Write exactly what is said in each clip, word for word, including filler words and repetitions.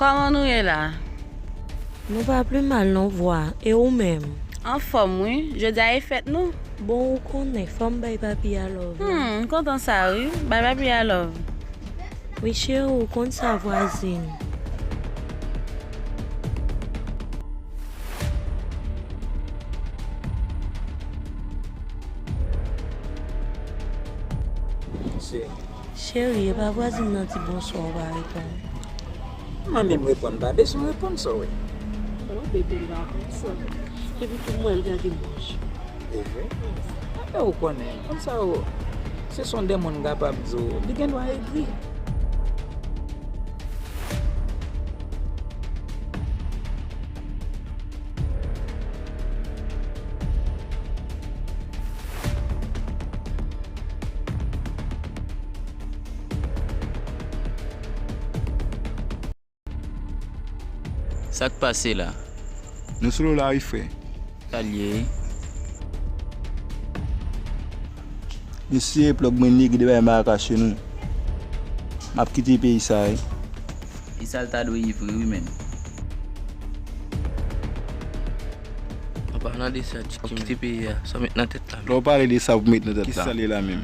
Kòman nou ye la? Nou pa pi mal non, vwa. E ou menm? Anfòm, wi. Jodi a e fèt nou. Bon, ou konnen, fò m bay papi a love la. Hmm, m kontan sa, wi. Bay papi a love. Wi, cheri, ou konn sa, vwazin. Cheri, e pa vwazin nan di bonswa ou pa reponn? Mwen menm reponn, pa bezwen reponn sa w wè. Oh, bebe, li pa konn sa. Epi tou mwen, li ta di bonswa. E vre? Enben, ou konnen, konn sa yo, se son de moun kapab di w, li gen dwa egri. Sa k pase la? Nou sou lari, frè. Sa l ye? Mesye, plòg mwen nèg de bay marakas chez nous. M ap kite peyi sa, wi. E sa l ta dwe ye vre, wi, menm. An palan de sa, Tchiki, m kite peyi a. Sa w met nan tèt la? Lè w pale de sa pou met nan tèt la. Kisa l ye la menm?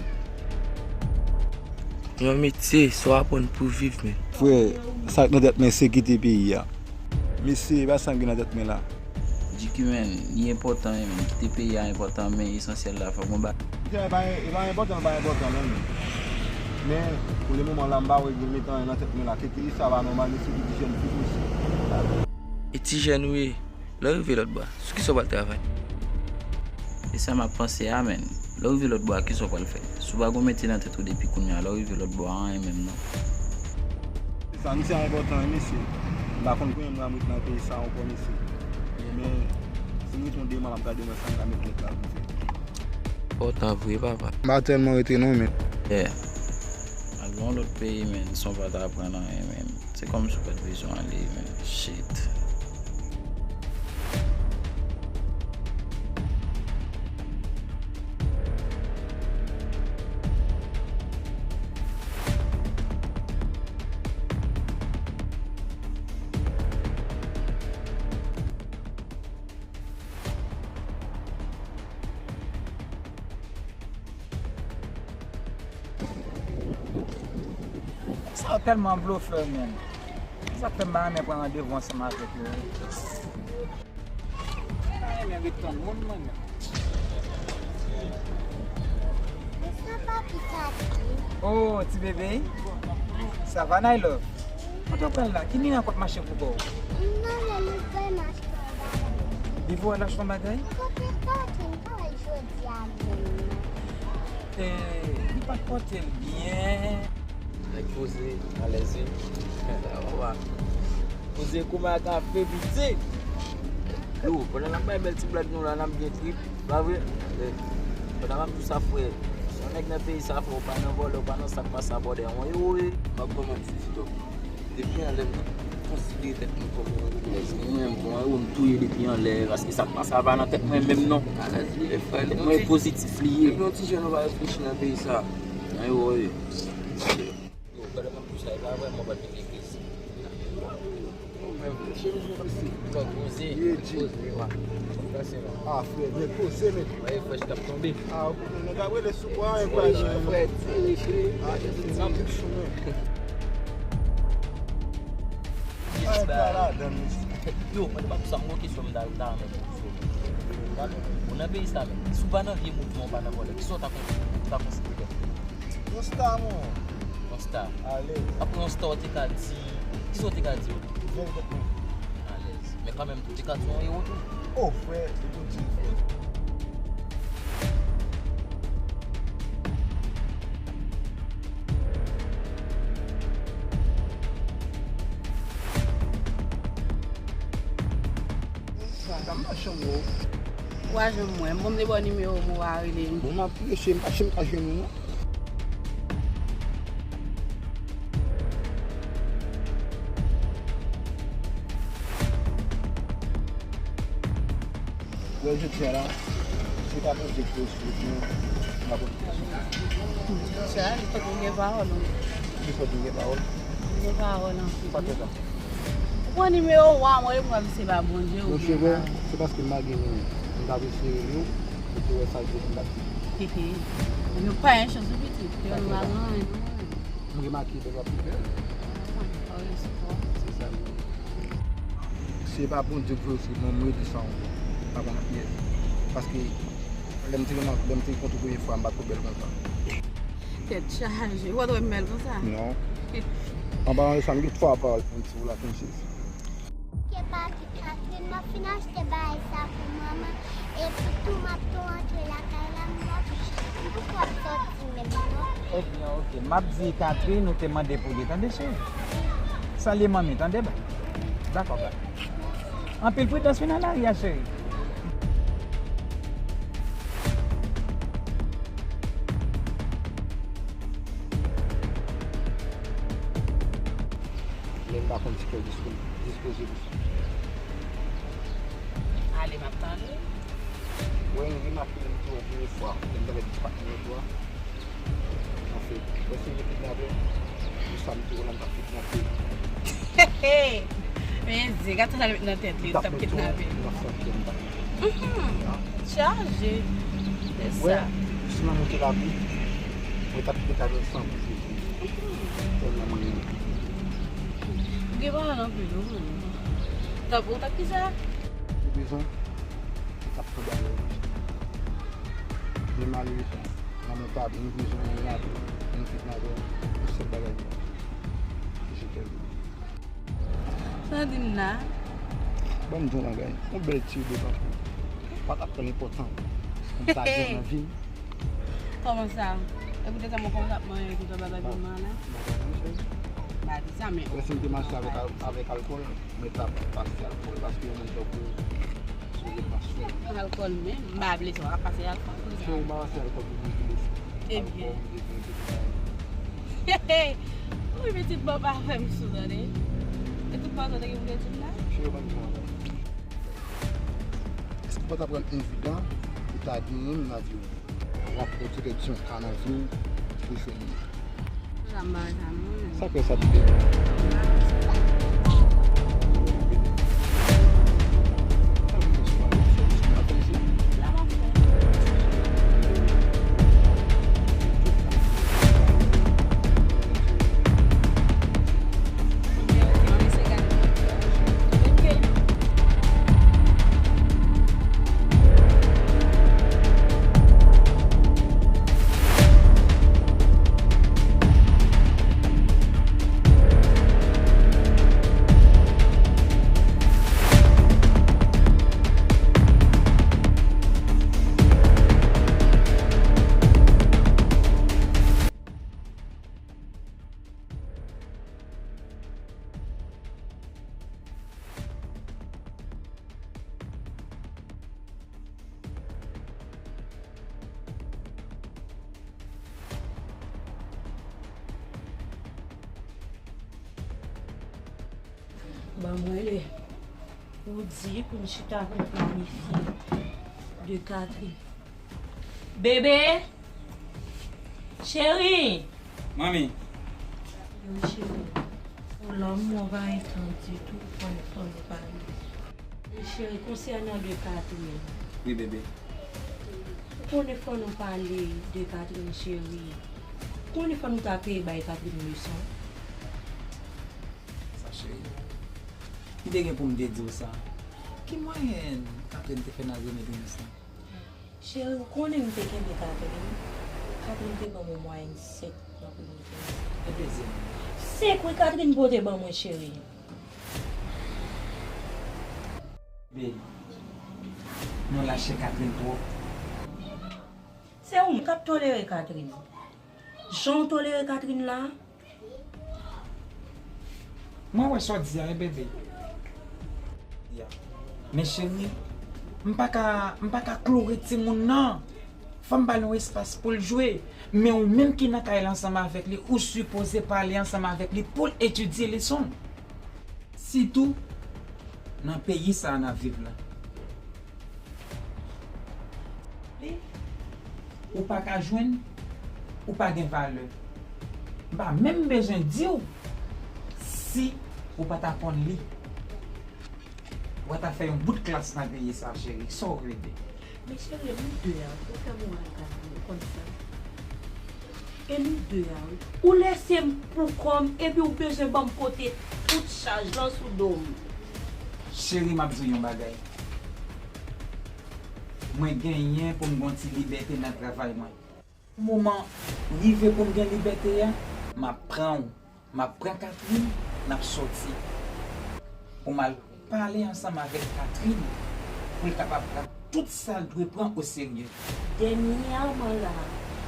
Yon metye, sa w aprann pou viv, men. Frè, sa k nan tèt mwen se kite peyi a. Mesye, e pa sa m gen nan tèt mwen la. Tchiki, men, li enpòtan, wi, men. Kite peyi a enpòtan, men esansyèl la, fòk mwen ba. Misye, e pa, e pa enpòtan, pa enpòtan, non, men. Men, pou le moman la, m pa wè gen met anyen nan tèt mwen la. Kite sa pa nòmal, mesye, ki ti jèn fi konsa. E ti jèn ou ye? Lè w rive lòt bò a, sou kisa w pral travay? E sa m ap panse a, menn. Lè w rive lòt bò a, kisa w pral fè? Si w pa gon metye nan tèt ou depi kounye a, lè w rive lòt bò a, anyen menm non. Se sa, misye a enpòtan, wi, mesye. M pa konn konbyen mwa m ret nan peyi sa ankò, mesye. Men, si m ret yon de mwa, m ap gade mwen sa m ka met nèt la pou fè. Enpòtan vre, papa. M pa tèlman rete non, men. Yeah. Al nan yon lòt peyi, menn, san w pa ta aprann anyen, menn. Se kòmsi w pa t bezwen ale, men. Shit. Sa yo tèlman blofè, menn. Se sa k fè m pa renmen pran randevou ansanm avèk yo. M pa renmen ret tann moun, mwen menm. Oh, ti bebe. Sa va, Nailove? Kote w pral la? Ki mirak w ap mache pou kò w? M nan men nou fè m achte yon bagay. Li voye l achte yon bagay? Kote kote m pa wè l jodi a menm non. Eh, li pa t pote l byen. Nèg poze, alèz wi. Sa va. Poze kouman kafe piti. Yo, pandan n ap bay bèl ti blag nou la, n ap byen trip, pa vre? Eh, pandan m ap di w sa, frè, si yon nèg nan peyi sa, frè, ou pa nan vòlè, ou pa nan sa k pase a bòdè, yon ewo ye. M ap ban manti, Tito. Depi anlè m konsidere tèt mwen kòm yon ewo, paske mwen menm, bon, ewo m touye depi anlè, paske sa k pase a pa nan tèt mwen menm non. Tèt mwen pozitif li ye. Depi yon ti jèn ou pa reflechi nan peyi sa, nan ewo ye. Yo, pandan m ap di w sa, e pa vrèman bat legliz. Ou menm, chemiz mwen pase. Ou pa poze. Ye, G. Poze, man. Pase, man. Ah, frè, men poze, men. Mwen, frè, j t ap tonbe. Ah, ok, nèg ap rele sou bwa, e pa jan. Frè, tire, cheri. Ah, se sa, tout choumen. Ay, pa ladan, mesye. Yo, mwen, te pa pou sa, mwen, kesyon m ta, ta renmen poze w. Ou nan peyi sa, men. Si w pa nan vye mouvman, ou pa nan vòlè, kisa w ta kon-, ta konsidere? Yon sta, mon. Yon sta. Alèz. Apre yon sta, w te ka di, kisa w te ka di yo? Verite, mon. Alèz. Men kanmenm tou, w te ka di yon ewo tou. Oh, frè, se pou di, frè. Sa, sa m nan chanm ou. Ou a jwenn mwen. Bon, m te ba w nimewo m, ou a rele m. Bon, m ap preche, m pa chèche m pa jwenn ou, non. Wè, jodi a la, se pa Bondye ki resous nou, m pa konn ki resous. Sa, li fòk nou gen pawòl, non. Li fòk nou gen pawòl. Gen pawòl anpil. Sa fè sa. Mwen nimewo wan, mwen, mwen se pa Bondye ou byen pa. Se vre, se paske m pa gen moun. M t ap eseye rele w, epi wè sa l te fè m t ap di. Yo pa yon chans ou pitit, yo pa gen anyen. M remake lè w ap fè. Se sa li ye. Si se pa Bondye k voye w sou mwen, m redi sa ankò. M pa konn kiyès. Paske lè m te renmen, lè m te kontre premye fwa, m pa t twò bèl konsa. Tèt chaje. Ou pa t wè m bèl konsa? Non. An palan de sa, m gen twa pawòl pou m di w la, Princess. Ke pati Catherine, m ap fin achte bagay sa pou manman. Epi tou, m ap tou rantre lakay la, m p ap, m poko ap sòti menm, non. Ebyen, oke. M ap di Catherine, ou te mande pou li, tande, cheri? Salye manmi, tande, bèl? Dakò, bèl. Anpil pridans, vin an aryè, cheri. Men m pa konn si kè w dispo-, dispoze pou sa. Ale, m ap tande. Mwen, m remake lè m te wè w premye fwa, lè m t avèk patnè w tou a. Anfen, mwen se yon kidnapè. Pou sa m te wè w la, m t ap kidnape. Men Dye, gade sa l met nan tèt li, l t ap kidnape. M t ap met yon, m t ap fè yon kidnapè. Mhm. Chaje. Se sa. Si m te la wi, mwen t ap kite kay mwen san pou jodi. Tèlman mwen renmen. Ou gen paran anpil, wi. T ap, ou t ap ki sa? Ou bezwen? Ou t ap fè bagay. Men malerezman, lanmou pa bon, nou bezwen yon rapi, yon kidnapè, yon sèl bagay nou. Se Jezikri. Sa w di m la? Ban m di w yon bagay. Yon bèl ti de tankou pa t ap pran enpòtan. Konsa gen nan vi m. Kòman sa? Epi de tankou kòman sa ap manyen tout bagay pou mwen la? M pa konn, cheri. M pa di sa, men. Lè si m te mache avèk al-, avèk alkòl, mwen t ap pase alkòl, paske yon moun tankou w, si w te mache. Alkòl menm, m pa vle sa, w ap pase alkòl pou sa. Cheri, m pa pase alkòl pou bouke lespri. Ebyen. Alkòl, m bezwen tout bagay. Wi, pitit, bon, pa fè m sou, tande. E tout pòz ou te gen pou te di m la? Cheri, ban m di w yon bagay. Èske w pa t aprann evidan pou w ta genyen m nan vi w? W ap pran direksyon ka nan vi w pou jwenn li. Sa m pa wè sa non. Sa k fè sa te fè? Ban mwen lè pou di, pou n chita, pou n planifye de Catherine. Bebe! Cheri! Manmi. Yo, cheri, ou la, mwen pa gen tan ditou pou n fè nou pale. Cheri, konsènan de Catherine. Wi, bebe. Ou konnen fò nou pale de Catherine, cheri. Ou konnen fò nou ta peye bay Catherine leson. Sa, cheri. M te gen pou m te di w sa. Ki mwayen Catherine te fè nan Rene Dreams lan? Cheri, ou konnen m te kenbe Catherine. Catherine te ban mwen mwayèn sèt nan premye semèn. E dezyèm? Senk wi Catherine pote ban mwen, cheri. Bebe, nou lache Catherine twòp. Se ou menm k ap tolere Catherine. Jan w tolere Catherine la, Mwen wè sa w di a, wi, bebe. Ya. Men cheri, m pa ka, m pa ka klore timoun nan. Fò m ba l yon espas pou l jwe. Men ou menm ki nan kay la ansanm avèk li, ou sipoze pale ansanm avèk li pou l etidye leson l. Sitou nan peyi sa a n ap viv la. Li, ou pa ka jwenn, ou pa gen valè. M pa menm bezwen di w si ou pa ta konn li. Ou ta fè yon bout klas nan peyi sa, cheri. Sa w vle di? Men cheri, nou de a, ou fè m wè al gade, ou konn sa. E nou de a, wi. Ou lese m pou kò m, epi ou bezwen ban m pote tout chaj lan sou do m. Cheri, m ap di w yon bagay. Mwen genyen pou m gen yon ti libète nan travay mwen. Moman rive pou m gen libète a, m ap pran w. M ap pran Catherine, n ap sòti. Pou m al pale ansanm avèk Catherine, pou l kapab pran tout sa l dwe pran oserye. Dènyèman la,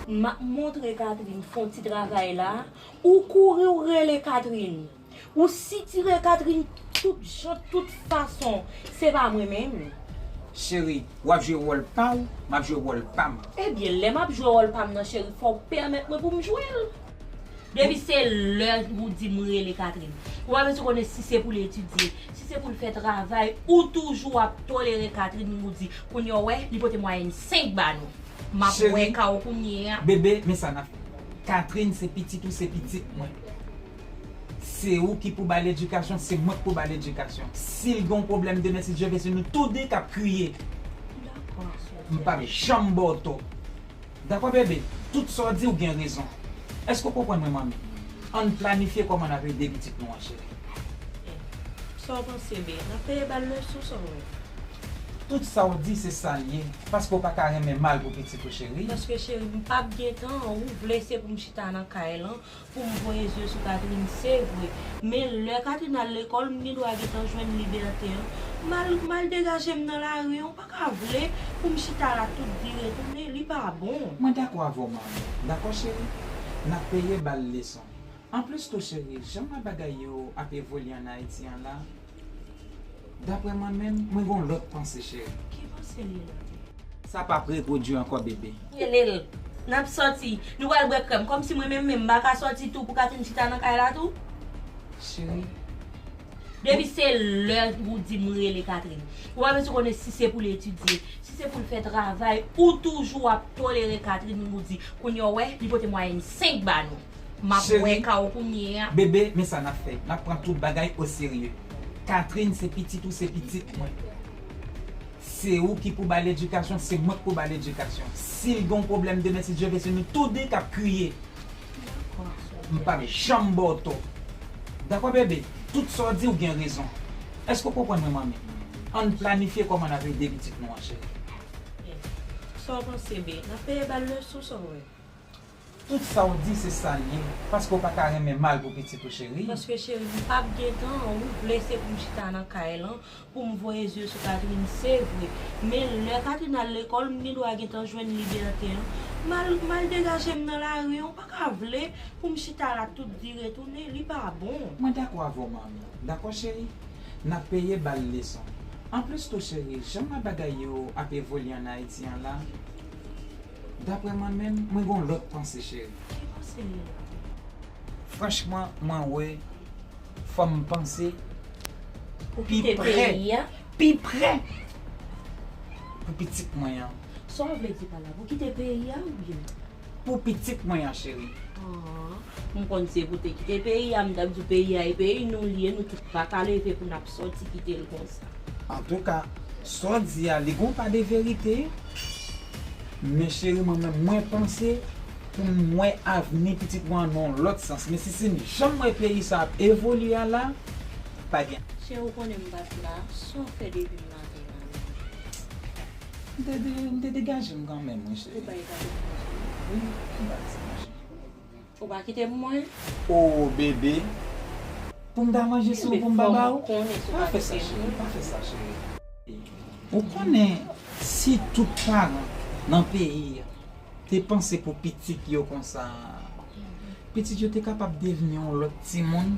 m ap montre Catherine fè yon ti travay la, ou kouri ou rele Catherine. Ou sitire Catherine tout jan, tout fason. Se pa mwen menm. Cheri, w ap jwe wòl pa w, m ap jwe wòl pa m. Ebyen, lè m ap jwe wòl pa m nan, cheri, fò w pèmèt mwen pou m jwe l. Depi se lè ou di m rele Catherine. Ou pa bezwen konnen si se pou l etidye, si se pou l fè travay, ou toujou ap tolere Catherine, ou di, kounye a w wè, li pote mwayèn senk ba nou. M ap wè ka w kounye a. Bebe, men sa n ap fè. Catherine, se pitit ou, se pitit mwen. Se ou ki pou ba l edikasyon, se mwen k pou ba l edikasyon. Si l gen yon pwoblèm demen, si Dye vle, se nou tou de k ap kriye. M p ap janm ba w tò. Dakò, bebe? Tout sa w di, ou gen rezon. Èske w konprann mwen, manmi? Ann planifye kòman n ap ede pitit nou an, cheri. Sa w panse, be? N ap peye ba l leson, sa w wè? Tout sa w di, se sa l ye. Paske w pa ka renmen mal pou pitit ou, cheri. Paske, cheri, m p ap gen tan, ou vle se pou m chita nan kay lan, pou m voye zye sou Catherine, se vre. Men lè Catherine al lekòl, m gen dwa gentan jwenn libète an. M al, m al degaje m nan lari an, ou pa ka vle pou m chita la tout dire tounen, li pa bon. Mwen dakò avè w, manmi. Dakò, cheri? N ap peye ba l leson. Anplis tou, cheri, jan bagay yo ap evolye ann Ayiti an la, daprè mwen menm, mwen gen yon lòt panse, cheri. Ki panse li la? Sa p ap repwodui ankò, bebe. Rele l. N ap sòti. Nou pral bwè krèm. Kòmsi mwen menm menm, m pa ka sòti tou pou Catherine chita nan kay la tou? Cheri. Depi se lè ou di m rele Catherine. Ou pa bezwen konnen si se pou l etidye, si se pou l fè travay, ou toujou ap tolere Catherine, ou di, kounye a w wè, li pote mwayèn senk ba nou. M ap wè ka w kounye a. Bebe, men sa n ap fè. N ap pran tout bagay oserye. Catherine, se pitit ou, se pitit mwen. Se ou ki pou ba l edikasyon, se mwen k pou ba l edikasyon. Si l gen yon pwoblèm demen, si Dye vle, se nou tou de k ap kriye. M p ap janm ba w tò. Dakò, bebe? Tout sa w di, ou gen rezon. Èske w konprann mwen, manmi? Ann planifye kòman n ap ede pitit nou an, cheri. Sa w panse, be? N ap peye ba l leson, sa w wè? Tout sa w di, se sa l ye. Paske w pa ka renmen mal pou pitit ou, cheri. Paske, cheri, m p ap gen tan, ou vle se pou m chita nan kay lan, pou m voye zye sou Catherine, se vre. Men lè Catherine al lekòl, m gen dwa gentan jwenn libète an. M al, m al degaje m nan lari an, ou pa ka vle pou m chita la tout dire tounen, li pa bon. Mwen dakò avè w, manmi. Dakò, cheri? N ap peye ba l leson. Anplis tou, cheri, jan bagay yo ap evolye ann Ayiti an la, daprè mwen menm, mwen gen yon lòt panse, cheri. Ki panse li la? Franchman, mwen wè, fò m panse pi prè, pi prè pou pitit mwen an. Sa w vle di pa la? Pou kite peyi a oubyen? Pou pitit mwen an, cheri. Ah, m konn se pou te kite peyi a, m t ap di w peyi a e peyi nou l ye, nou tout pa ka leve pou n ap sòti kite l konsa. Antouka, sa w di a, li gen yon pa de verite. Men cheri, mwen menm, mwen panse pou m wè avni pitit mwen an nan yon lòt sans. Men si se jan m wè peyi sa ap evolye a la, pa gen. Cheri, ou konnen m pa t la, sa w fè depi maten an menm? M te de-, m te degaje m kanmenm, wi, cheri. Ou bay gade m manje? Wi, m bay ti manje. Ou pa kite m mwen? O, bebe. Pou m ta manje sou ou pou m pa ba ou? Pa fè sa, cheri. Pa fè sa, cheri. Ou konnen, si tout paran nan peyi a te panse pou pitit yo konsa, pitit yo te kapab devni yon lòt timoun.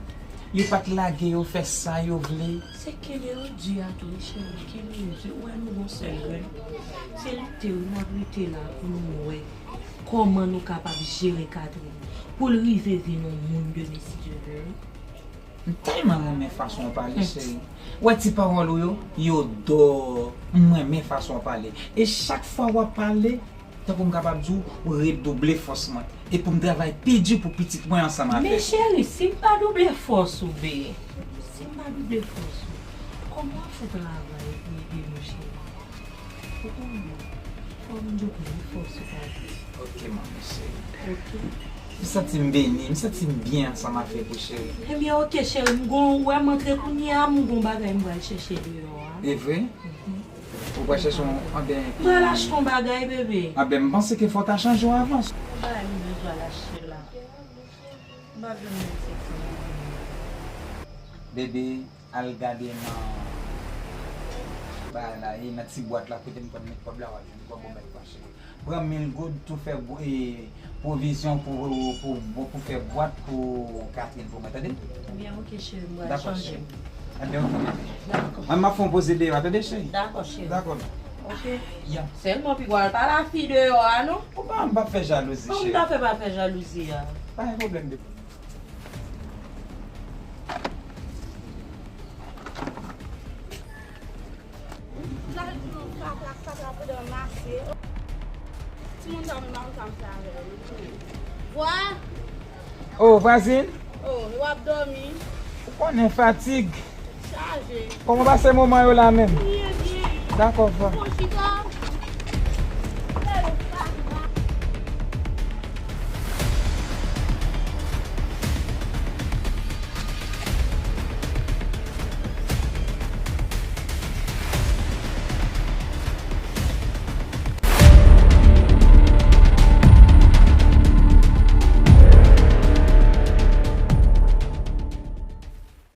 Yo pa t lage yo fè sa yo vle. Se ke yo di a tou, wi, cheri, ke yo di. Ou wè nou gon sèl grenn. Se lite wi, n ap rete la pou nou wè kòman nou kapab jere Catherine pou l rive vin yon moun demen si Dye vle, wi. M tèlman renmen fason w pale, cheri. Ou wè ti pawòl ou yo, yo dò. M renmen fason w pale. E chak fwa w ap pale, tankou m kapab di w, ou redouble fòs mwen. E pou m travay pi di pou pitit mwen ansanm avè w. Men cheri, si m pa double fòs ou, be, si m pa double fòs ou, Kòman w fè travay pou ede nou, cheri? Ou konnen, fò m jwenn fòs ou pa di. Ok, manmi cheri. Ok. M santi m beni, m santi m byen ansanm avèk ou, cheri. Ebyen, ok, cheri, m gon, ou wè m antre kounye a, m gon bagay m pral chèche deyò a. E vre? Mhm. Ou pral chèche yon, anben, m pral achte yon bagay, bebe. Anben, m panse ke fò w ta chanje w avan. Yon bagay m bezwen al achte la. M pa vle m mete ti bebe. Bebe, al gade nan bagay la, e nan ti bwat la kote m konn met kòb la, w ap jwenn kòb ou mèt pran, cheri. Pran mil goud, tou fè bwa-, e, pwovizyon pou, pou, pou, pou fè bwat pou Catherine pou mwen, tande? Ebyen, ok, cheri, m pral chanje. Dakò, cheri. Ebyen, ok, bebe. Dakò. Mwen, m ap fè yon poze deyò a, tande, cheri? Dakò, cheri. Dakò. Ok. Ya. Sèlman, piga w al pa la fi deyò a, non? Ou pa, m p ap fè jalouzi, cheri. Kòman m ta fè pa fè jalouzi a? Pa gen pwoblèm, bebe. L al pran kaka, kaka pandan m mache. Timoun sa menm, sa m fè avè yo. Vwa! O, vwazin? O, w ap dòmi? Ou konnen fatig. Chaje. Kòman w pase moman yo la menm? Byen, byen. Dakò, vwa. Bon, chita.